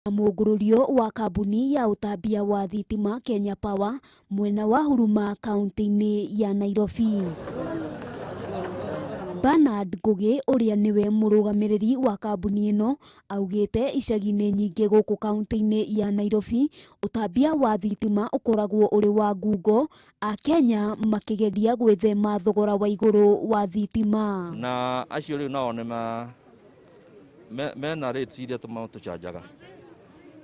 Mũngũrũrio wa kambuni ya ũtambia wa thitima Kenya Power mwena wa Huruma kaunti-inĩ ya Nairobi. Bernard Ngugi ũrĩa nĩwe mũrũgamĩrĩri wa kambuni ĩno augĩte icagi-inĩ nyingĩ gũkũ kaunti-inĩ ya Nairobi ũtambia wa thitima ũkoragwo ũrĩ wa ngungo, Akenya makĩgeria gwĩthema thogora wa igũrũ wa thitima. Na acio rĩu nao nĩ mena rates iria tũcanjaga.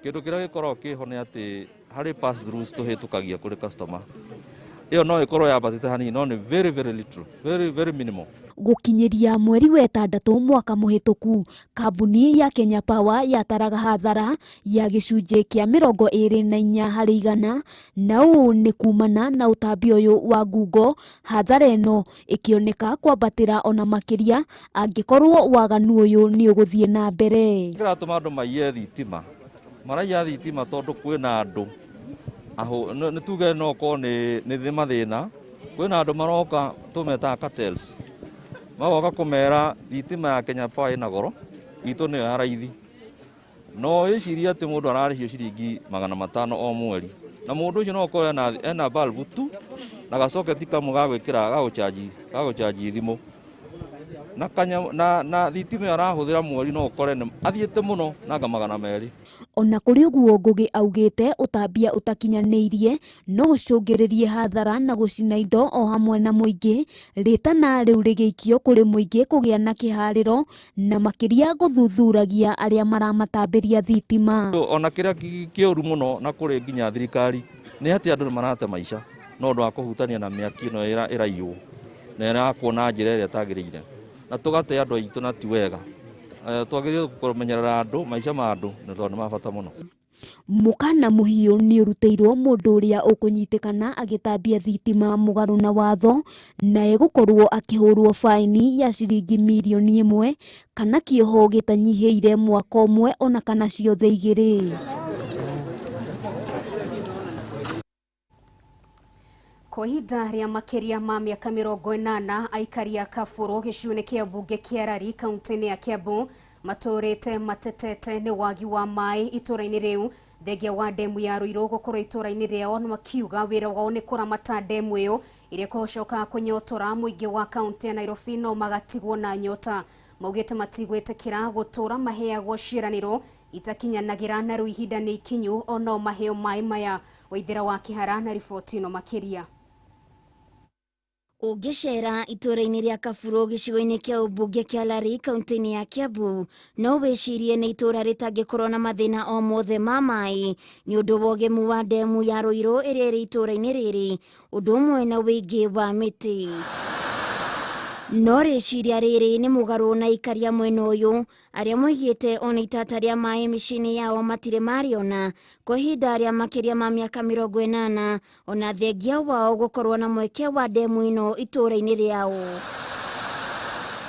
Kĩndũ kĩrĩa gĩkoragwo kĩho nĩ atĩ harĩ pass throughs tũhĩtũkagia kũrĩ customer. Ĩyo no ĩkorwo yambatĩte hanini no nĩ very very little, very very minimal. Gũkinyĩria mweri wa ĩtandatũ mwaka mũhĩtũku, kambuni ya Kenya Power yataraga hathara ya gĩcunjĩ kĩa 24 harĩ igana, na ũũ nĩ kumana na ũtambia ũyũ wa ngungo. Hathara ĩno ĩkĩoneka kwambatĩra ona makĩria angĩkorwo waganu ũyũ nĩ ũgũthiĩ na mbere. Kĩratũma andũ maiye thitima, maraiya thitima tondũ kwĩna andũ nĩ tuge no okorwo nĩ mathĩna, kwĩna andũ maroka tũmetaga cartels, magoka kũmera thitima ya Kenya Power ĩna goro, itũ nĩyo ya raithi. No wĩcirie atĩ mũndũ ararĩhio ciringi 500 o mweri, na mũndũ ũcio no okorwo ena bulb tu na gacoketi kamwe ga gwĩkĩra ga gũchanji thimũ, na thitima ĩyo arahũthĩra mweri no ũkore athiĩte mũno nanga 200. Ona kũrĩ ũguo, Ngugi augĩte ũtambia ũtakinyanĩirie no ũcũngĩrĩrie hathara na gũcina indo o hamwe na mũingĩ, rĩtana rĩu rĩgĩikio kũrĩ mũingĩ kũgĩa na kĩharĩro na makĩria gũthuthuragia arĩa maramatambĩria thitima. Ona kĩrĩa kĩũru mũno na kũrĩ nginya thirikari nĩ atĩ andũ nĩ marate maica no ũndũ wa kũhutania na mĩaki ĩno ĩraiywo na ĩrakwo na njĩra ĩrĩa ĩtagĩrĩire, na tũgate andũ aitũ na ti wega. Twagĩrĩirwo kũmenyerera andũ, maica ma andũ nĩ tondũ nĩ ma bata mũno. Mũkana mũhiũ nĩ ũrutĩirwo mũndũ ũrĩa ũkũnyitĩkana agĩtambia thitima mũgarũ na watho, na egũkorwo akĩhũrwo baini ya ciringi mirioni 1 kana kĩoho gĩtanyihĩire mwaka ũmwe ona kana ciothe igĩrĩ. Kwa ihinda rĩa makĩria ma mĩaka 80 aikari a Kaburu gĩcigo-inĩ kĩa mbunge kĩa Rari kaunti-inĩ ya Kiambu matũrĩte matetete nĩ wagi wa maĩ itũra-inĩ rĩu thengia wa ndemu ya Ruiru gũkorwo itũra-inĩ rĩao, na makiuga wĩra wao nĩ kũramata ndemu ĩyo ĩrĩa ĩgũcoka kũnyotora mũingĩ wa kaunti ya Nairobi no magatigwo na nyota. Maugĩte matigwĩtĩkĩra gũtũra maheagwo ciĩranĩro itakinyanagĩra na rĩu ihinda nĩ ikinyu onao maheo maĩ maya. Waithera wa Kĩhara na riboti ĩno makĩria. Ũngĩcera itũra-inĩ rĩa Kaburu gĩcigo-inĩ kĩa ũmbunge kĩa Lari kaunti-inĩ ya Kiambu no wĩcirie nĩ itũra rĩtangĩkorwo na mathĩna o mothe ma maĩ nĩ ũndũ wa ũgemu wa ndemu ya Ruiru ĩrĩa ĩrĩ itũra-inĩ rĩrĩ, ũndũ ũmwe na wĩingĩ wa mĩtĩ. No rĩciria rĩrĩ nĩ mũgarũ na aikari a mwena ũyũ arĩa moigĩte ona itata rĩa maĩ mĩciĩ-inĩ yao matirĩ marĩona kwa ihinda rĩa makĩria ma mĩaka 80, ona thengia wao gũkorwo na mweke wa ndemu ĩno itũra-inĩ rĩao.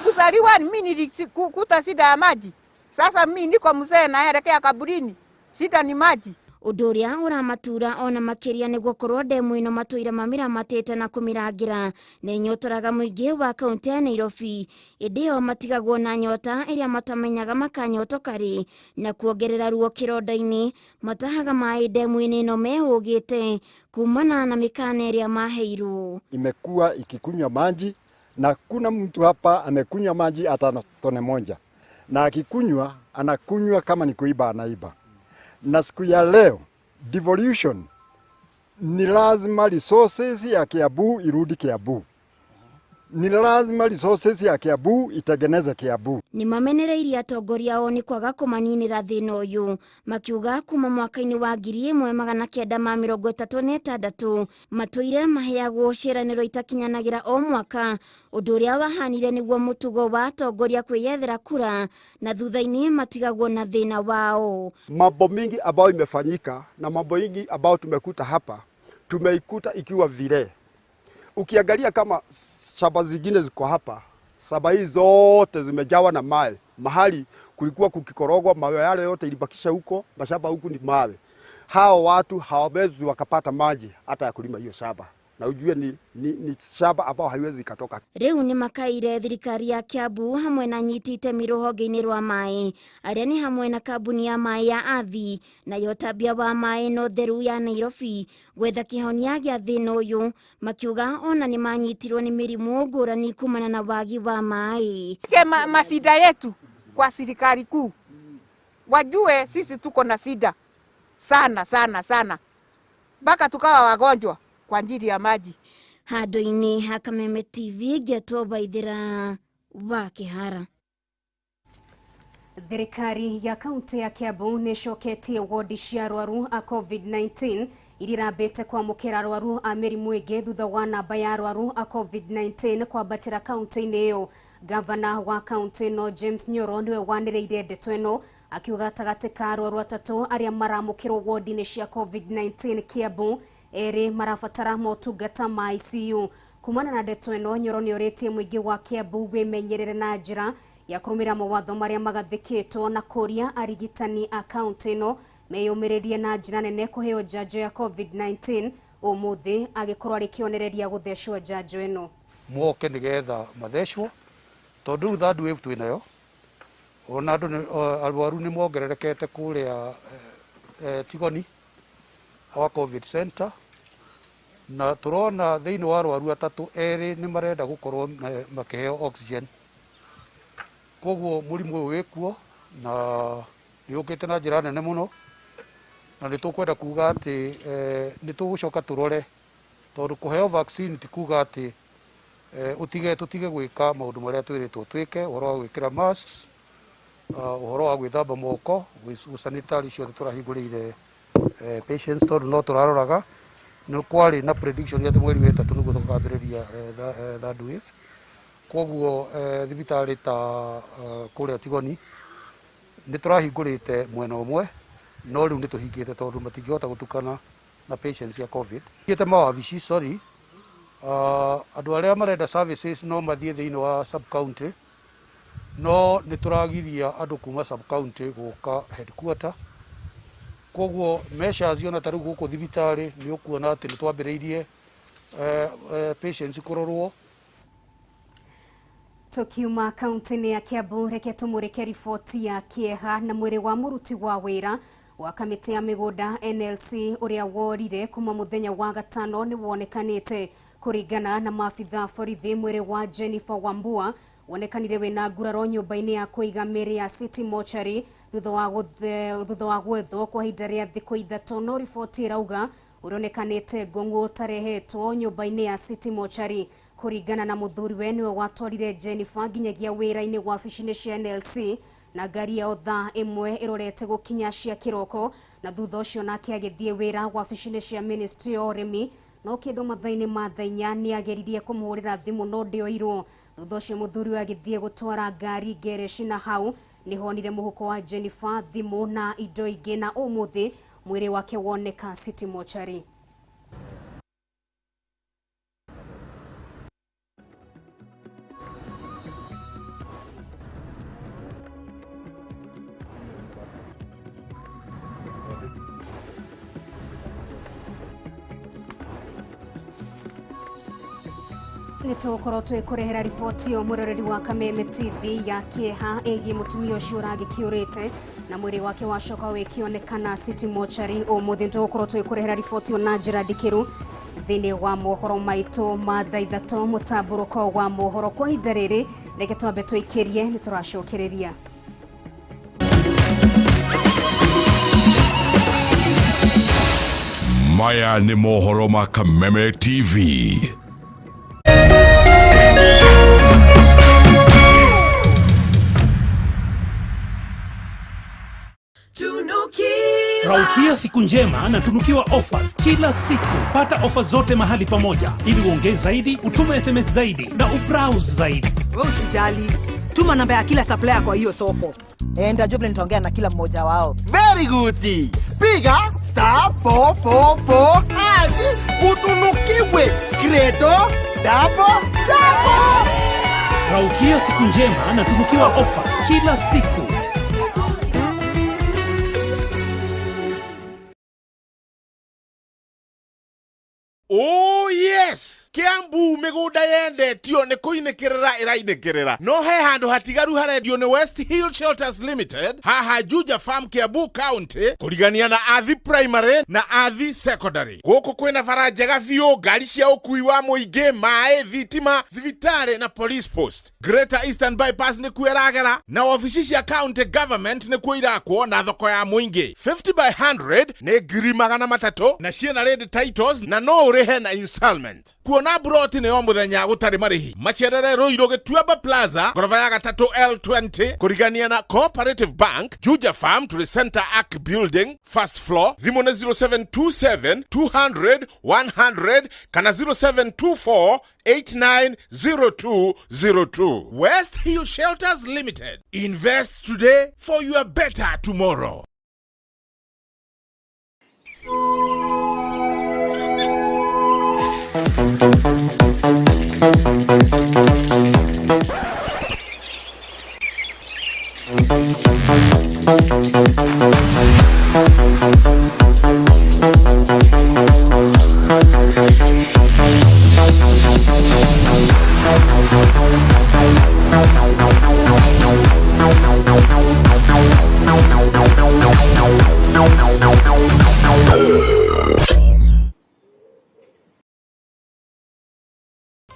Kuzaliwa mimi nilikuta shida ya maji. Sasa mimi niko mzee naelekea kaburini, shida ni maji. Ũndũ ũrĩa ũramatura ona makĩria nĩ gũkorwo ndemu ĩno matũire mamĩramatĩte na kũmĩrangĩra na ĩnyotoraga mũingĩ wa kaunti ya Nairobi, ĩndĩ ĩyo matigagwo na nyota ĩrĩa matamenyaga makanyotoka rĩ, na kuongerera ruo kĩronda-inĩ matahaga maĩ ndemu-inĩ ĩno mehũgĩte kumana na mĩkana ĩrĩa maheirwo. Imekuwa ikikunywa maji na kuna mtu hapa amekunywa maji hata tone moja, na akikunywa anakunywa kama ni kuiba anaiba. Na siku ya leo devolution ni lazima resources ya Kiambu irudi Kiambu. Ni lazima resources ya Kiambu itengeneze Kiambu. Nĩ mamenereirie atongoria ao nĩ kwaga kũmaninĩra thĩna ũyũ, makiuga kuma mwaka-inĩ wa 1936 matũire maheagwo ciĩranĩro itakinyanagĩra o mwaka, ũndũ ũrĩa wahanire nĩguo mũtugo wa atongoria kwĩyethera kura na thutha-inĩ matigagwo na thĩna wao. Mambo mingi ambayo imefanyika na mambo mingi ambayo tumekuta hapa, tumeikuta ikiwa vile. Ukiangalia kama shamba zingine ziko hapa, shamba hizi zote zimejawa na mawe. Mahali kulikuwa kukikorogwa mawe yale yote ilibakisha huko, mashamba huku ni mawe. Hao watu hawawezi wakapata maji hata ya kulima hiyo shamba. na ujue ni shamba ambao haiwezi ikatoka. Riu ni makaire thirikari ya Kiambu hamwe na nyiti itemi ruhonge-inĩ rwa maĩ arĩa nĩ hamwe na kambuni ya maĩ ya Athi nayo tabia wa maĩ na ũtheru ya Nairobi gwetha kĩhonia gĩa thĩna ũyũ, makiuga ona nĩ manyitirwo nĩ mĩrimũ ngũrani kumana na wagi wa maĩ. Masida yetu kwa serikali kuu wajue sisi tuko na sida sana sana sana mpaka tukawa wagonjwa kwa ajili ya maji. Handũ-inĩ ha Kameme TV ngĩatwo Waithĩra wa Kĩhara. Thirikari ya kaunti ya Kiambu nĩĩcoketie wodi cia arwaru a COVID-19 iria irambĩte kwamũkĩra arwaru a mĩrimũ ĩngĩ thutha wa namba ya arwaru a COVID-19 kwambatĩra kaunti-inĩ ĩyo. Gavana wa kaunti ĩno James Nyoro nĩwe wanĩrĩire ndeto ĩno akiuga gatagatĩ ka arwaru atatũ arĩa maramũkĩrwo wodi-inĩ cia COVID-19 Kiambu, erĩ marabatara motungata ma ICU. Kumana na ndeto ĩno, Nyoro nĩorĩtie mũingĩ wa Kiambu wĩmenyerere na njĩra ya kũrũmĩrĩra mawatho marĩa magathĩkĩtwo na kũria arigitani a kaunti ĩno meyũmĩrĩrie na njĩra nene kũheo njanjo ya COVID-19 ũmũthĩ agĩkorwo arĩ kĩonereria gũthecwo njanjo ĩno. Moke nĩgetha mathecwo tondũ rĩu third wave twĩnayo, ona andũ arwaru nĩ mongererekete kũrĩa Tigoni our COVID center, na tũrona thĩinĩ wa arwaru atatũ erĩ nĩ marenda gũkorwo makĩheo oxygen. Koguo mũrimũ ũyũ wĩkuo na nĩ ũkĩte na njĩra nene mũno, na nĩ tũkwenda kuga atĩ nĩ tũgũcoka tũrore tondũ kũheo vaccine ti kuga atĩ tũtige gwĩka maũndũ marĩa twĩrĩtwo twĩke, ũhoro wa gwĩkĩra masks, ũhoro wa gwĩthamba moko, gũsanitary ciothe tũrahingũrĩire patients tondũ no tũraroraga nĩ kwarĩ na prediction atĩ mweri wa ĩtatũ nĩguo tũkambĩrĩria third wave. Koguo thibitarĩ ta kũrĩa Tigoni nĩ tũrahingũrĩte mwena ũmwe, no rĩu nĩ tũhingĩte tondũ matingĩhota gũtukana na patients cia COVID. Hingĩte mawabici, sorry, andũ arĩa marenda services no mathiĩ thĩinĩ wa sub county, no nĩ tũragiria andũ kuma sub county gũka headquarter. Koguo measures ona ta rĩu gũkũ thibitarĩ nĩ ũkuona atĩ nĩ twambĩrĩirie patients kũrorwo. Tukiuma kaunti-inĩ ya Kiambu, reke tũmũrĩke riboti ya kĩeha na mwĩrĩ wa mũruti wa wĩra wa kamĩtĩ ya mĩgũnda NLC ũrĩa worire kuma mũthenya wa gatano nĩ wonekanĩte. Kũringana na maabitha borithi, mwĩrĩ wa Jennifer Wambua wonekanire wĩna nguraro nyũmba-inĩ ya kũiga mĩĩrĩ ya City Mortuary thutha wa gwethwo kwa ihinda rĩa thikũ ithatũ, no riboti ĩrauga ũrĩonekanĩte ngũng'ũ ũtarehetwo nyũmba-inĩ ya City Mortuary. Kũringana na mũthuriwe, nĩwe watwarire Jennifer nginyagia wĩra-inĩ wabici-inĩ cia NLC na ngari yao thaa ĩmwe ĩrorete gũkinya cia kĩroko, na thutha ũcio nake agĩthiĩ wĩra wabici-inĩ cia Ministry ya ũrĩmi, no kĩndũ mathaa-inĩ ma thaa inya nĩageririe kũmũhũrĩra thimũ no ndĩoirwo. Thutha ũcio mũthuriwe agĩthiĩ gũtwara ngari ngereci na hau nĩhonire mũhuko wa Jennifer, thimũ na indo ingĩ, na ũmũthĩ mwĩrĩ wake woneka City Mortuary. Nĩtũgũkorwo twĩkũrehera riboti ĩyo mũroreri wa Kameme TV ya kĩeha ĩgiĩ mũtumia ũcio ũragĩkĩũrĩte na mwĩrĩ wake wacoka wĩkĩonekana City Mortuary ũmũthĩ. Nĩtũgũkorwo twĩkũrehera riboti ĩyo na njĩra ndikĩru thĩinĩ wa mohoro maitũ ma thaa ithatũ mũtambũrũko wa mohoro. Kwa ihinda rĩrĩ reke twambe tũikĩrie, nĩtũracokereria. Maya nĩ mohoro ma Kameme TV. Raukia siku njema na tunukiwa offers kila siku. Pata offers zote mahali pamoja ili uongee zaidi, utume SMS zaidi na ubrowse zaidi. Wewe usijali, tuma namba ya kila supplier kwa hiyo soko. Enda jua vile nitaongea na kila mmoja wao. Very good. Piga star 444 hash utunukiwe credo double double. Raukia siku njema na tunukiwa offers kila siku. Oh yeah! Yes, Kiambu mĩgũnda yendetio nĩ kũinĩkĩrĩra ĩrainĩkĩrĩra, no he handũ hatigaru harendio nĩ West Hill Shelters Limited haha Juja Farm, Kiambu County, kũrigania na Athi Primary na Athi Secondary. Gũkũ kwĩna bara njega biũ, ngari cia ũkui wa mũingĩ, maĩ, thitima, thibitarĩ na police post. Greater Eastern Bypass nĩkuo ĩragera, na wabici cia county government nĩkuo irakwo, na thoko ya mũingĩ. 50 by 100 nĩ 300,000 na ciĩna ready titles na no ũrĩhe na installment. Kuona broti nĩ o mũthenya gũtarĩ marĩhi. Macerere Ruiru Gĩtuamba Plaza, ngoroba ya gatatũ L20, kũrigania na Cooperative Bank. Juja Farm to the Center Arc Building, first floor. Thimũ nĩ 0727 200 100 kana 0724 890202. West Hill Shelters Limited. Invest today for your better tomorrow.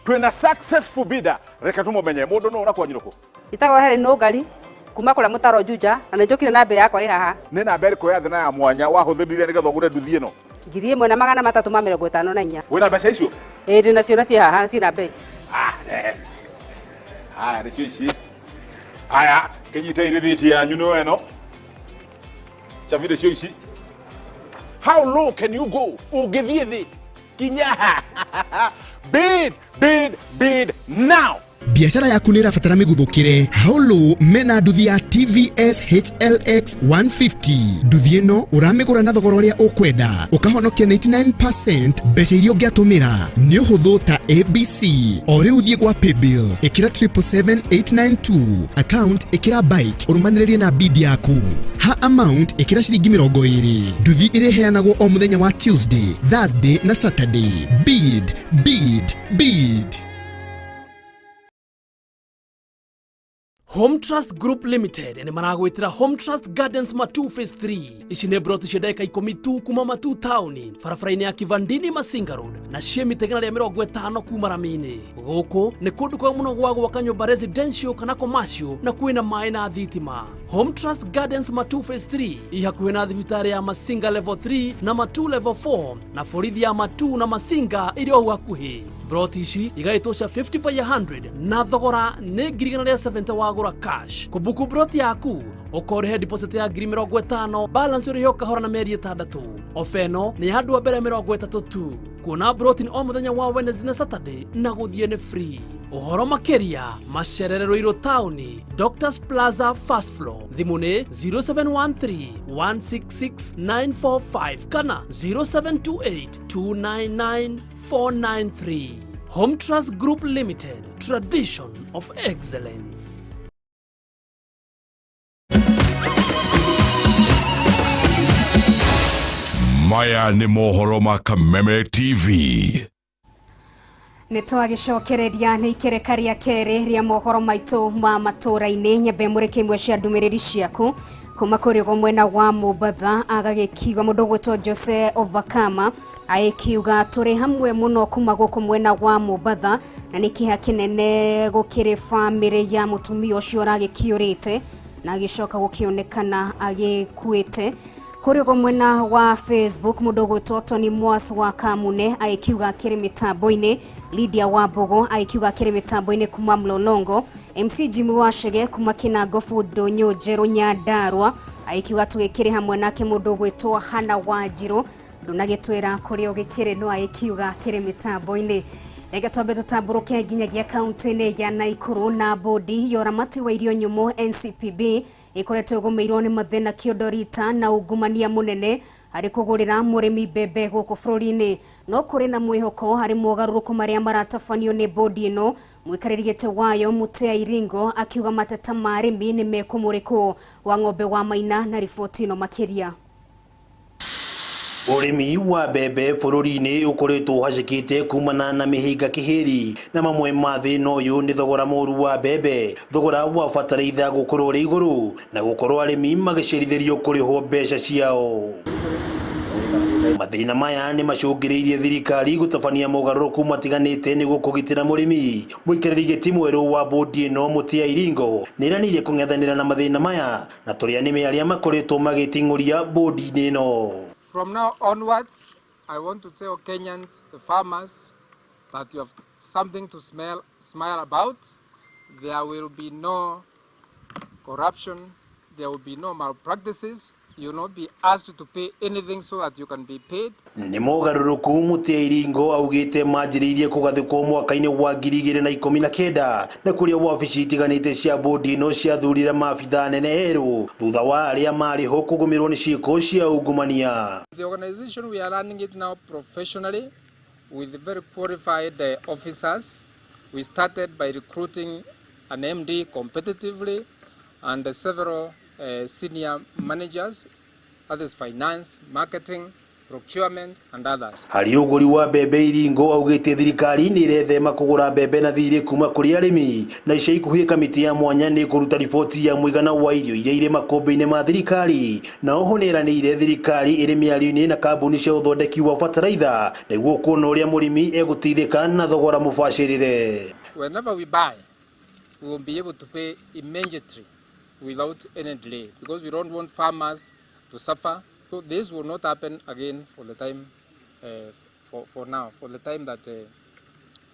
Twina successful bidder, reke tumumenye. Mundu no urakwa nyiruku? Itagwo Helen Nũngari kuma kũrĩa mũtaro Juja, na nĩ njũkire na mbia yakwa ĩ haha. Nĩ namba ĩrĩkũ ya thĩ na ya mwanya wahũthĩrire nĩgetha ũgũre nduthi ĩno? 1354. Wĩna mbeca icio? Ĩĩ, ndĩ nacio na ciĩ haha ciĩna mbei. Haya, nĩcio ici. Haya, kĩnyitei rĩthiti yanyu nĩyo ĩno. Cabi nĩcio ici. How low can you go? Ũngĩthiĩ thĩ kinya ha? Bid, bid, bid now. Biacara yaku nĩ ĩrabatara mĩguthũkĩre. Holo mena nduthi ya TVS HLX 150. Nduthi ĩno ũramĩgũra na thogora ũrĩa ũkwenda, ũkahonokia 99% mbeca iria ũngĩatũmĩra. Nĩ ũhũthũ ta ABC. O rĩu thiĩ gwa paybill, ĩkĩra 777892, account ĩkĩra bike, ũrũmanĩrĩrie na bid yaku. Ha amount ĩkĩra ciringi 20. Nduthi ĩrĩheanagwo o mũthenya wa Tuesday, Thursday na Saturday. Bid, bid, bid. Home Trust Group Limited nĩ maragwĩtĩra Home Trust Gardens Matu Phase 3. Ici nĩ broti cia ndagĩka 10 tu kuma Matu taũni, barabara-inĩ ya Kivandini Masinga Road, na ciĩ mita 150 kuma rami-inĩ. Gũkũ nĩ kũndũ kwega mũno gwa gwaka nyũmba residential kana commercial, na kwĩna maĩ na thitima. Home Trust Gardens Matu Phase 3 ĩ hakuhĩ na thibitarĩ ya Masinga Level 3 na Matu Level 4, na borithi ya Matu na Masinga ĩrĩ o hau hakuhĩ. Broti ici igaĩtwo cia 50 by 100 na thogora nĩ 170,000 wagũra cash. Kũbuku broti yaku ũkorĩhe deposit ya 50,000, balance ũrĩhe o kahora na mĩeri 6. Ofa ĩno nĩ ya andũ a mbere 30 tu. Kuona broti nĩ o mũthenya wa Wednesday na Saturday, na gũthiĩ nĩ free. Ũhoro makĩria macerere Ruiru taũni, Doctors Plaza, first floor. Thimũ nĩ 0713 166 945 kana 0728 299 493. Home Trust Group Limited, tradition of excellence. Maya nĩ mohoro ma Kameme TV. Nĩ twagĩcokereria nĩ ikereka rĩa kerĩ rĩa mohoro maitũ ma matũra-inĩ. Nyambe mũrĩke imwe cia ndũmĩrĩri ciaku kuma kũrĩ ũguo mwena wa Mombatha. Agagĩkiuga mũndũ ũgwĩtwo Jose Ovakama agĩkiuga tũrĩ hamwe mũno kuma gũkũ mwena wa Mombatha, na nĩ kĩeha kĩnene gũkĩrĩ bamĩrĩ ya mũtumia ũcio ũragĩkĩũrĩte na agĩcoka gũkĩonekana agĩkuĩte. Kũrĩ ũguo mwena wa Facebook, mũndũ ũgwĩtwo Tony Mwas wa Kamune agĩkiuga akĩrĩ mĩtambo-inĩ. Lydia Wambogo agĩkiuga akĩrĩ mĩtambo-inĩ kuma Mlolongo. MC Jimmy Wachege kuma Kinango Ndũnyũ Njerũ Nyandarua agĩkiuga tũgĩkĩrĩ hamwe nake. Mũndũ ũgwĩtwo Hana Wanjirũ ndũnagĩtwĩra kũrĩa ũgĩkĩrĩ, no agĩkiuga akĩrĩ mĩtambo-inĩ. Reke twambe tũtambũrũke nginyagia kaunti-inĩ ya Naikuru, na bodi ya ũramati wa irio nyũmũ NCPB ĩkoretwo ĩgũmĩirwo nĩ mathĩna kĩondorita na ungumania mũnene harĩ kũgũrĩra mũrĩmi mbembe gũkũ bũrũri-inĩ. No kũrĩ na mwĩhoko harĩ mogarũrũku marĩa maratabanio nĩ bodi ĩno. Mũikarĩri gĩtĩ wayo Mutea Iringo akiuga mateta ma arĩmi nĩ mekũmũrĩkwo. Wa Ng'ombe wa Maina na riboti ĩno makĩria. Ũrĩmi wa mbembe bũrũri-inĩ ũkoretwo ũhacĩkĩte kumana na mĩhĩnga kĩhĩri na mamwe ma thĩna ũyũ nĩ thogora mũru wa mbembe, thogora wa bataraitha gũkorwo ũrĩ igũrũ na gũkorwo arĩmi magĩcerithĩrio kũrĩhwo mbeca ciao. Mathĩna maya nĩ macũngĩrĩirie thirikari gũtabania mogarũrũku matiganĩte nĩguo kũgitĩra mũrĩmi. Mũikarĩri gĩtĩ mwerũ wa bũndi ĩno Mutia Iringo nĩ ĩranĩire kũng'ethanĩra na mathĩna maya na tũrĩ anĩme arĩa makoretwo magĩting'ũria bũndi-inĩ ĩno. From now onwards, I want to tell Kenyans, the farmers, that you have something to smile about. There will be no corruption, there will be no malpractices. You will not be asked to pay anything so that you can be paid. Nĩ mogarũrũku Mutia Iringo augĩte manjĩrĩirie kũgathĩkwo mwaka-inĩ wa 2019 na kũrĩa wabici itiganĩte cia bũndi ĩno ciathurire maabithaa nene erũ thutha wa arĩa marĩ ho kũgũmĩrwo nĩ ciĩko cia ungumania. The organization, we are running it now professionally with very qualified officers. We started by recruiting an MD competitively and several senior managers, others finance, marketing, procurement and others. Harĩ ũgũri wa mbembe Iringo augĩte thirikari nĩ ĩrethema kũgũra mbembe na thirĩ kuma kũrĩ arĩmi na ica ikuhĩ kamĩtĩ ya mwanya nĩ ĩkũruta riboti ya mũigana wa irio iria irĩ makũmbĩ-inĩ ma thirikari na oho nĩ ĩranĩire thirikari ĩrĩ mĩario-inĩ na kambuni cia ũthondeki wa bataraitha nĩguo kuona ũrĩa mũrĩmi egũteithĩka na thogora mũbacĩrĩre. Whenever we buy, we will be able to pay immediately without any delay because we don't want farmers to suffer. So this will not happen again for the time, for now, for the time that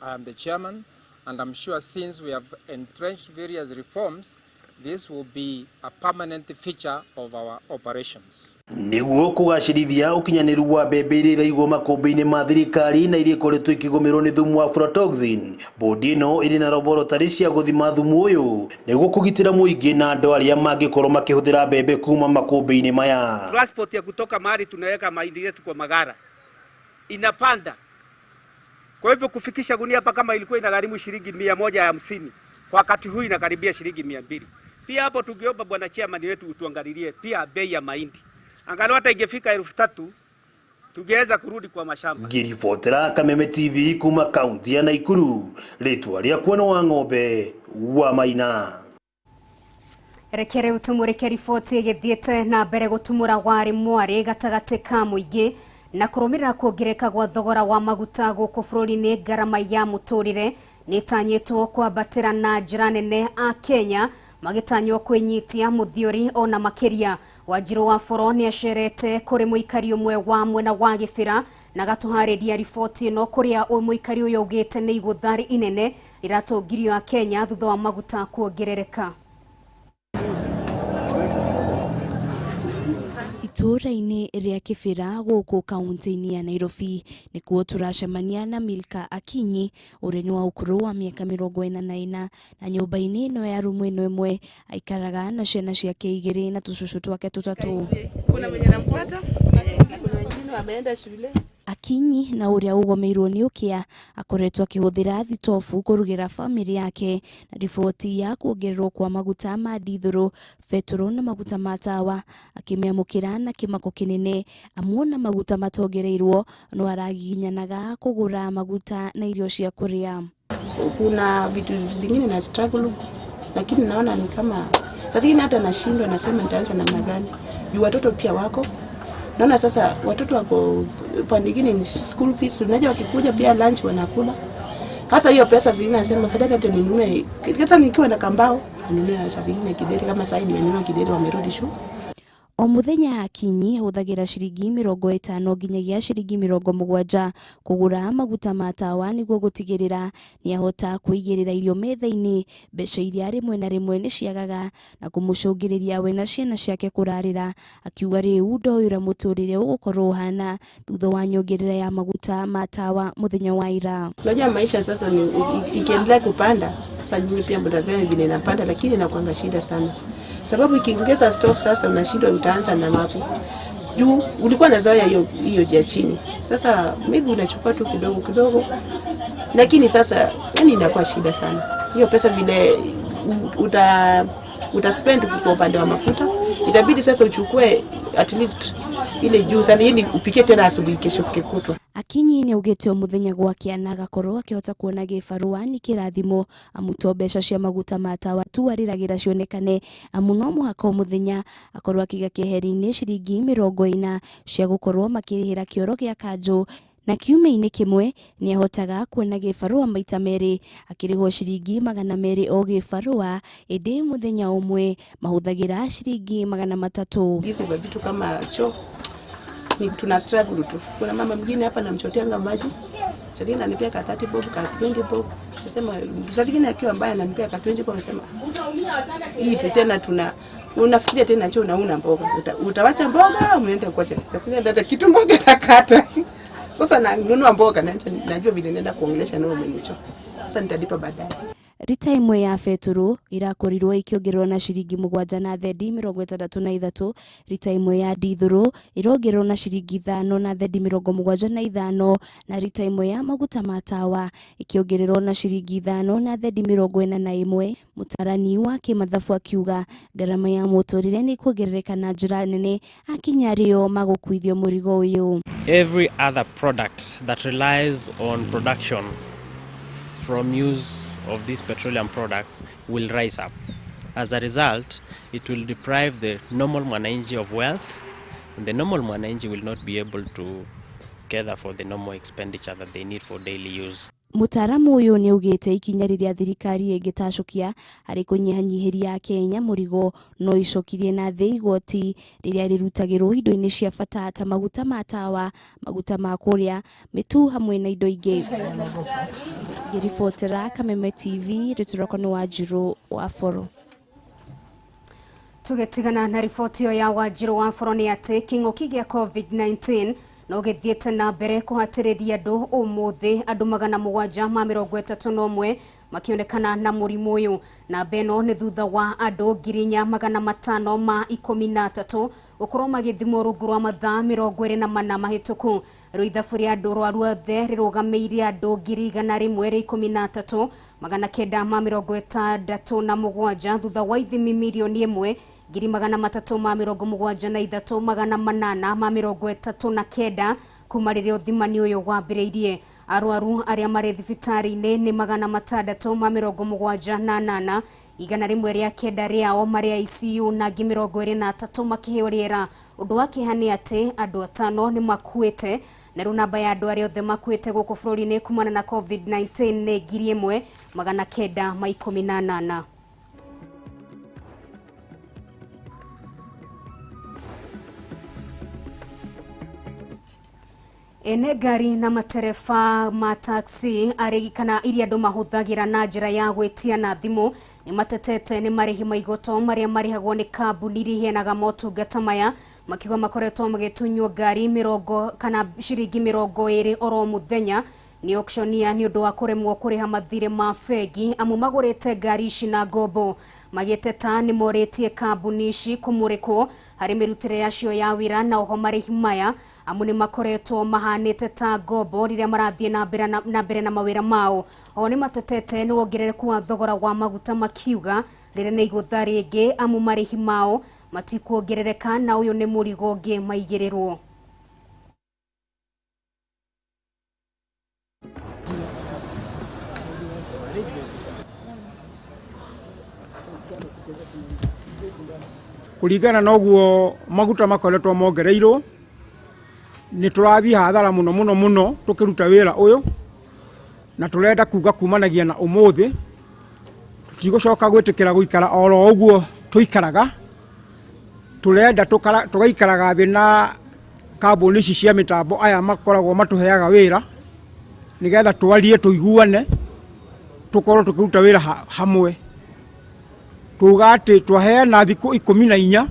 I am the chairman, and I'm sure since we have entrenched various reforms, this will be a permanent feature of our operations. Nĩguo kũgacĩrithia ũkinyanĩru wa mbembe iria iraigwo makũmbĩ-inĩ ma thirikari na iria ikoretwo ikĩgũmĩrwo nĩ thumu wa aflatoxin, bũndi ĩno ĩrĩ na laboratory cia gũthima thumu ũyũ nĩguo kũgitĩra mũingĩ na andũ arĩa mangĩkorwo makĩhũthĩra mbembe kuma makũmbĩ-inĩ maya. Transport ya kutoka mahali tunaweka mahindi yetu kwa magara inapanda, kwa hivyo kufikisha gunia hapa kama ilikuwa inagharimu shilingi 150, kwa wakati huu inakaribia shilingi 200. Pia hapo tungeomba bwana chairman wetu utuangalilie pia bei ya mahindi. Angalau hata ingefika 3000 tungeweza kurudi kwa mashamba. Ngiribotera Kameme TV kuma kaunti ya Nakuru, rĩtwa rĩakwa nĩ wa ng'ombe wa Maina. Rekere utumurike riboti ĩgĩthiĩte na mbere gũtumũra warĩ mwarĩ gatagatĩ ka mũingĩ na kũrũmĩrĩra kuongereka gwa thogora wa maguta gũkũ bũrũri-inĩ. Ngarama ya mũtũrĩre nĩtanyĩtwo kwambatĩra na njĩra nene a Kenya magĩtanywo kwĩnyitia mũthiori ona makĩria. Wanjiru wa Boro nĩacerete kũrĩ mũikari ũmwe wa mwena wa Gĩbĩra na gatũharĩria riboti ĩno kũrĩa mũikari ũyũ augĩte nĩ igũtha inene rĩratũngirio a Kenya thutha wa maguta kuongerereka. Itũũra-inĩ rĩa Kĩbĩra gũkũ kaunti-inĩ ya Nairobi nĩkuo tũracemania na Milka Akinyi ũrĩa nĩ wa ũkũrũ wa mĩaka 44 na nyũmba-inĩ ĩno ya rumu ĩno ĩmwe aikaraga na ciana ciake igĩrĩ na tũcũcũ twake tũtatũ. Kuna mwenye namfuata na kuna wengine wameenda shule. Akinyi na ũrĩa ũgomeirwo nĩ ũkĩa akoretwo akĩhũthĩra thitobu kũrugĩra famĩlĩ yake na riboti ya kuongererwo kwa maguta ma ndithũrũ, betũrũ na maguta ma tawa akĩmĩamũkĩra na kĩmako kĩnene amuona maguta matongereirwo no aragiginyanaga kũgũra maguta na irio cia kũrĩa. Kuna vitu zingine na struggle, lakini naona ni kama sasa hivi hata nashindwa, nasema nitaanza namna gani juu watoto pia wako. Naona sasa watoto wako pande nyingine ni school fees, unajua wakikuja pia lunch wanakula. Sasa hiyo pesa zingine nasema fadhali hata ninunue, hata nikiwa na kambao ninunue sasa zingine kideri, kama sasa hivi nimenunua kideri wamerudi shule. O mũthenya Akinyi ahũthagĩra ciringi 50 nginyagia ciringi 70 kũgũra maguta ma tawa nĩguo gũtigĩrĩra nĩahota kũigĩrĩra irio metha-inĩ. Mbeca iria rĩmwe na rĩmwe nĩciagaga na kũmũcũngĩrĩria we na ciana ciake kũrarĩra, akiuga rĩu ndoĩ ũrĩa mũtũrĩre ũgũkorwo ũhana thutha wa nyongerera ya maguta ma tawa mũthenya wa ira. Unajua maisha sasa ni ikiendelea kupanda, sasa nyinyi pia mtasema vile inapanda, lakini inakuanga shida sana. Sababu ikiongeza stove sasa unashindwa utaanza na wapi. Juu ulikuwa na zoea hiyo ya chini. Sasa maybe unachukua tu kidogo kidogo. Lakini sasa yani inakuwa shida sana. Hiyo pesa vile uta spend kwa upande wa mafuta, itabidi sasa uchukue at least Ile juu sana ili upikie tena asubuhi kesho kikutwa. Akinyi nĩaugĩte o mũthenya gwakĩa na agakorwo akĩhota kuona gĩbarũa nĩ kĩrathimo amu to mbeca cia maguta ma tawa tu arĩragĩra cionekane amu no mũhaka o mũthenya akorwo akĩiga keheri-inĩ ciringi 40 cia gũkorwo makĩrĩhĩra kĩoro gĩa kanjũ na kiumia-inĩ kĩmwe nĩahotaga kuona gĩbarũa maita merĩ akĩrĩhwo ciringi 200 o gĩbarũa ĩndĩ mũthenya ũmwe mahũthagĩra ciringi 300. Hizi vitu kama choo ni tuna struggle tu. Kuna mama mwingine hapa namchoteanga maji. Sasa zingine ananipea ka 30 bob, ka 20 bob. Nasema sasa zingine akiwa mbaya ananipea ka 20 bob, nasema hii tena tuna unafikiria tena choo na una mboga. Utawacha mboga unaenda kuacha. Sasa hata kitu mboga nakata. Sasa nanunua mboga na najua vile naenda kuongelesha nao mwenye choo. Sasa nitalipa baadaye. Rita imwe ya betũrũ irakorirwo ikĩongererwo na ciringi 7 na thendi 63, rita imwe ya ndithũrũ irongererwo na ciringi 5 na thendi 75 na rita imwe ya maguta ma tawa ikĩongererwo na ciringi 5 na thendi 41. Mũtarani wa kĩmathabu akiuga ngarama ya mũtũrĩre nĩ kuongerereka na njĩra nene akinya arĩo magũkuithio mũrigo ũyũ. Every other product that relies on production from use of these petroleum products will rise up. As a result, it will deprive the normal mwananchi of wealth, and the normal mwananchi will not be able to gather for the normal expenditure that they need for daily use. Mũtaaramu ũyũ nĩaugĩte ikinya rĩrĩa thirikari ĩngĩtacũkia harĩ kũnyihanyihĩria Kenya mũrigo no icokirie na thĩ igoti rĩrĩa rĩrutagĩrwo indo-inĩ cia bata ta maguta ma tawa, maguta ma kũrĩa, mĩtu hamwe na indo ingĩ. Ngĩribotera Kameme TV, rĩtũroko nĩ Wanjirũ wa Boro. Tũgĩtigana na riboti ĩyo ya Wanjirũ wa Boro nĩ atĩ kĩng'ũki gĩa COVID-19 no gĩthiĩte na mbere kũhatĩrĩria andũ ũmũthĩ andũ 731 makĩonekana na mũrimũ ũyũ na mbeno nĩ thutha wa andũ 4513 gũkorwo magĩthimwo rungu rwa mathaa 24 mahĩtũku. Rĩu ithabu rĩa andũ rwaru othe rĩrũgamĩire andũ 113,967 thutha wa ithimi 1,373,839 kuma rĩrĩa ũthimani ũyũ wambĩrĩirie. Arwaru arĩa marĩ thibitarĩ-inĩ nĩ 678, 109 rĩao marĩ ICU na angĩ 23 makĩheo rĩera. Ũndũ wa kĩeha nĩ atĩ andũ 5 nĩ makuĩte na rĩu namba ya andũ arĩa othe makuĩte gũkũ bũrũri-inĩ kumana na COVID-19 nĩ 1918. Ene ngari na matereba ma taxi arĩ kana iria andũ mahũthagĩra na njĩra ya gwĩtia na thimũ nĩ matetete nĩ marĩhi ma igoto marĩa marĩhagwo nĩ kambuni iria iheanaga motungata maya, makiuga makoretwo magĩtunywo ngari mĩrongo kana ciringi 20 oro mũthenya nĩ auctioneer nĩ ũndũ wa kũremwo kũrĩha mathirĩ ma bengi amu magũrĩte ngari ici na ngombo. Magĩteta nĩ morĩtie kambuni ici kũmũrĩkwo harĩ mĩrutĩre yacio ya wĩra na oho marĩhi maya amu nĩ makoretwo mahanĩte ta ngombo rĩrĩa marathiĩ na mbere na mawĩra mao. Oho nĩ matetete nĩ wongerereku wa thogora wa maguta makiuga rĩrĩ nĩ igũtha rĩngĩ amu marĩhi mao matikuongerereka na ũyũ nĩ mũrigo ũngĩ maigĩrĩrwo. Kuringana na ũguo maguta makoretwo mongereirwo nĩ tũrathiĩ hathara mũno mũno mũno tũkĩruta wĩra ũyũ, na tũrenda kuga kumanagia na ũmũthĩ tũtigũcoka gwĩtĩkĩra gũikara oro ũguo tũikaraga. Tũrenda tũgaikaraga thĩ na kambuni ici cia mĩtambo aya makoragwo matũheaga wĩra nĩgetha twarie tũiguane tũkorwo tũkĩruta wĩra hamwe. Tuga atĩ twaheana thikũ 14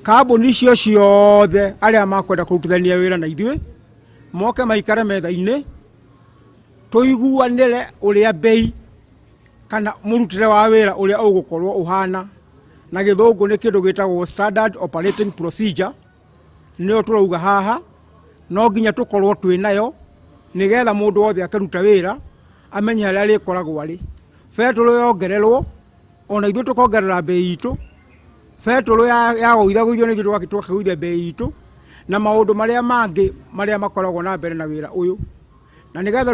kambuni icio ciothe arĩa makwenda kũrutithania wĩra na ithuĩ moke maikare metha-inĩ tũiguanĩre ũrĩa bei kana mũrutĩre wa wĩra ũrĩa ũgũkorwo ũhana. Na gĩthũngũ nĩ kĩndũ gĩtagwo standard operating procedure, nĩyo tũrauga haha no nginya tũkorwo twĩ nayo nĩgetha mũndũ wothe akĩruta wĩra amenye harĩa arĩkoragwo arĩ. Betũrũ yongererwo ona ithuĩ tũkongerera bei itũ, betũrũ yagũithagũithio nĩ ithuĩ tũgakĩgũithia bei itũ, Na maũndũ marĩa mangĩ marĩa makoragwo na mbere na wĩra ũyũ, na nĩgetha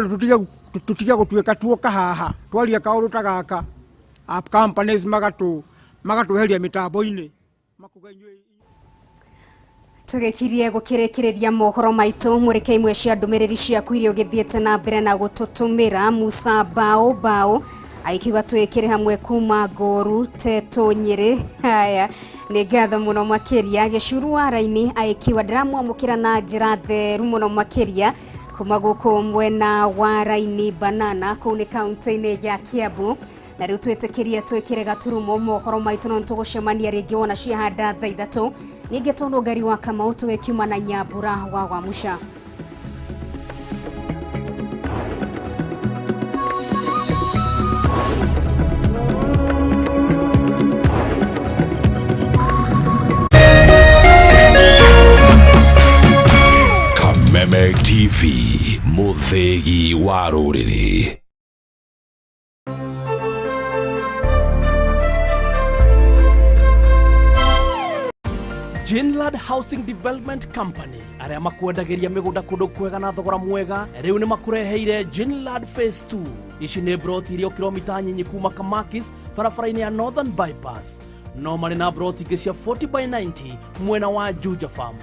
tũtige gũtuĩka tuoka haha twaria kaũndũ ta gaka, companies magatweheria mĩtambo-inĩ. Tũgĩkirie gũkĩrĩkĩrĩria mohoro maitũ, mũrĩke imwe cia ndũmĩrĩri ciaku iria ũgĩthiĩte na mbere na gũtũtũmĩra. Musa Bao Bao agĩkiuga twĩkĩre hamwe kuma Ngoru Tetũ Nyĩrĩ. Haya, nĩ ngatho mũno makĩria. Gĩcuru wa Raini agĩkiuga ndĩramwamũkĩra na njĩra theru mũno makĩria kuma gũkũ mwena wa Raini Banana, kũu nĩ kaunti-inĩ ya Kiambu. Na rĩu twĩtĩkĩrie twĩkĩre gaturumo mohoro maitũ, no nĩtũgũcemania rĩngĩ wona ciahanda thaa 3. Ningĩ tondũ ngari wa Kamau tũgĩkiuma na Nyambura wa Wamuca. Kameme TV, mũthĩgi wa rũrĩrĩ. Jinlad Housing Development Company arĩa makwendagĩria mĩgũnda kũndũ kwega na thogora mwega, rĩu nĩ makũreheire Jinlad Phase 2. Ici nĩ broti iria kilomita nyinyi kuma Kamakis barabara-inĩ ya Northern Bypass. No marĩ na broti ingĩ cia 40 by 90 mwena wa Juja Farm,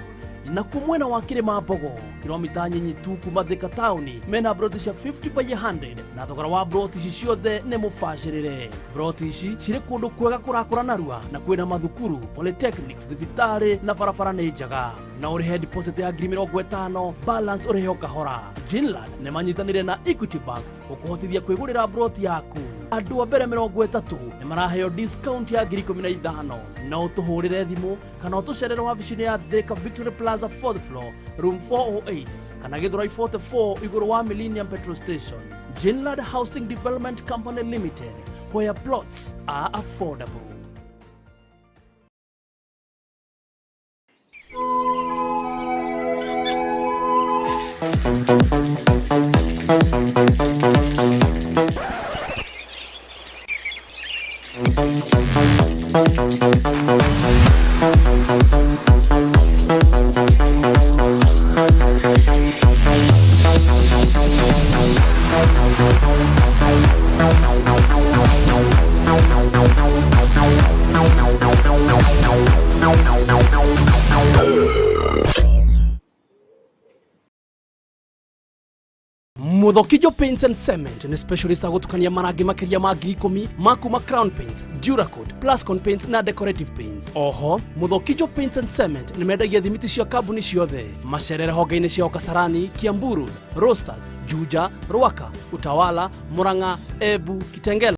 na ku mwena wa Kĩrĩma Mbogo kilomita nyinyi tu kuma Thika taũni mena broti cia 50 by 100, na thogora wa broti ici ciothe nĩ mũbacĩrĩre. Broti ici cirĩ kũndũ kwega kũrakũra narua, na kwĩna mathukuru, polytechnics, thibitarĩ na barabara nĩ njega. Na ũrĩhe deposit ya 50,000, balance ũrĩhe o kahora. Jinlad nĩ manyitanĩire na Equity Bank gũkũhotithia kwĩgũrĩra broti yaku. Andũ a mbere 30 nĩ maraheo discount ya 15,000. No ũtũhũrĩre thimũ kana ũtũcerere wabici-inĩ ya Thika Victory Plaza 4th floor room 408 kana Githurai 44 igũrũ wa Millennium Petrol Station. Jinlad Housing Development Company Limited, where plots are affordable. Muthokijo Paints and Cement nĩ specialist a gũtukania marangi makĩria ma 10,000 ma kuma Crown Paints, Duracoat, Plascon Paints na Decorative Paints. Oho, Muthokijo Paints and Cement nĩ mendagia thimiti cia kambuni ciothe. Macerere honge-inĩ ciao Kasarani, Kiambu Road, Roasters, Juja, Ruaka, Utawala, Murang'a, Embu, Kitengela.